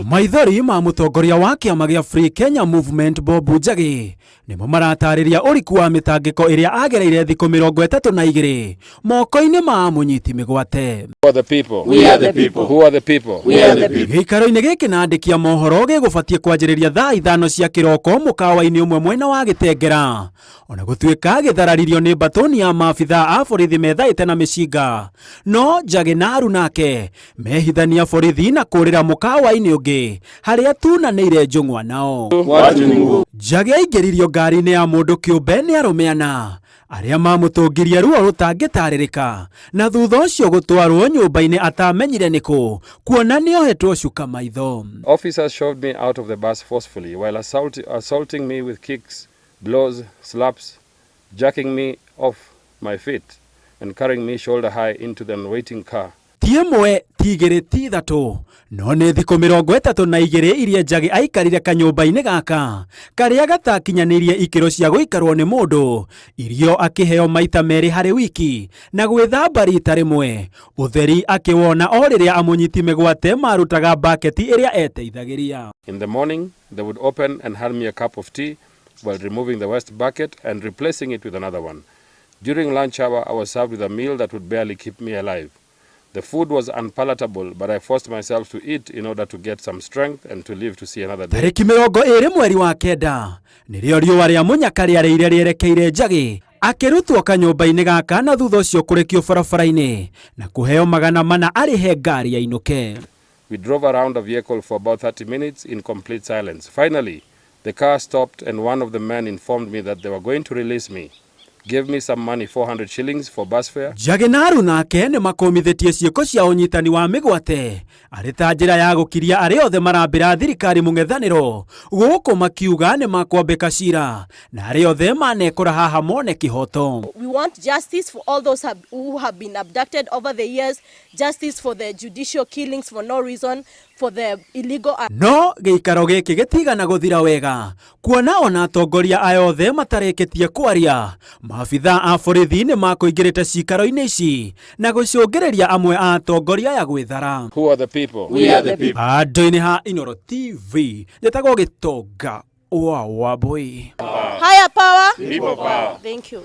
Maithori ma mũtongoria wa kĩama gĩa Free Kenya Movement Bob Njagi nĩmo maratarĩria ũriku wa mĩtangĩko ĩrĩa agereire thikũ 32 moko-inĩ ma mũnyiti mĩgwate. Who are the people? We are the people. Who are the people? We are the people. Gĩikaro-inĩ gĩkĩ na andĩki a mohoro gĩgũbatiĩ kwanjĩrĩria thaa 5 cia kĩroko mũkawa-inĩ ũmwe mwena wa Gĩtengera. Ona gũtuĩka gĩthararirio nĩ mbatũni ya maabithaa a borithi methaĩte na mĩcinga, no Njagi na aruna ake mehithania borithi na kũrĩra mũkawa-inĩ ũngĩ harĩa tunanĩire njũng'wa nao. Wachungu. Njagi aingĩririo ngari-inĩ ya mũndũ kĩũmbe nĩ arũme ana arĩa mamũtũngirie ruo rũtangĩtarĩrĩka na thutha ũcio gũtwarwo nyũmba-inĩ atamenyire nĩkũ kuona nĩohetwo cuka maitho. Officers shoved me out of the bus forcefully while assaulting me with kicks, blows, slaps, jerking me off my feet and carrying me shoulder high into the waiting car. Ti ĩmwe, ti igĩrĩ, ti ithatũ, no nĩ thikũ 32 iria Njagi aikarire kanyũmba-inĩ gaka karĩa gatakinyanĩirie ikĩro cia gũikarwo nĩ mũndũ, irio akĩheo maita merĩ harĩ wiki na gwĩthamba rita rĩmwe, ũtheri akĩwona o rĩrĩa amũnyiti mĩgwate marutaga mbaketi ĩrĩa eteithagĩria. In the morning, they would open and hand me a cup of tea while removing the waste bucket and replacing it with another one. During lunch hour, I was served with a meal that would barely keep me alive. The food was unpalatable, but I forced myself to eat in order to get some strength and to live to see another day. Tarĩki 29 mweri wa 9 nĩrĩo riũa rĩa mũnyaka rĩarĩire rĩerekeire Njagi akĩrutwo kanyũmba-inĩ gaka na thutha ũcio kũrekio barabara-inĩ na kũheo 400 arĩhe ngari ainũke. We drove around a vehicle for about 30 minutes in complete silence. Finally, the car stopped and one of the men informed me that they were going to release me. Gave me some money, 400 shillings for bus fare. Njagi na aruna ake nĩ makũmithĩtie ciĩko cia ũnyitani wa mĩgwate arĩ ta njĩra ya gũkiria arĩa othe marambĩra thirikari mũng'ethanĩro gũkũ makiuga nĩ makwambĩka cira na arĩa othe manekora haha mone kĩhoto. We want justice for all those who have been abducted over the years, justice for the judicial killings for no reason, for the illegal No gĩikaro gĩkĩ gĩtigana gũthira wega kuona ona atongoria aya othe matarĩkĩtie kwaria, maabithaa a borithi nĩ makũingĩrĩte cikaro-inĩ ici na gũcũngĩrĩria amwe a atongoria aya gwĩthara. Who are the people? We are the people. Handũ-inĩ ha Inooro TV njĩtagwo Gĩtonga wa Wambui. Higher power. People power. Thank you.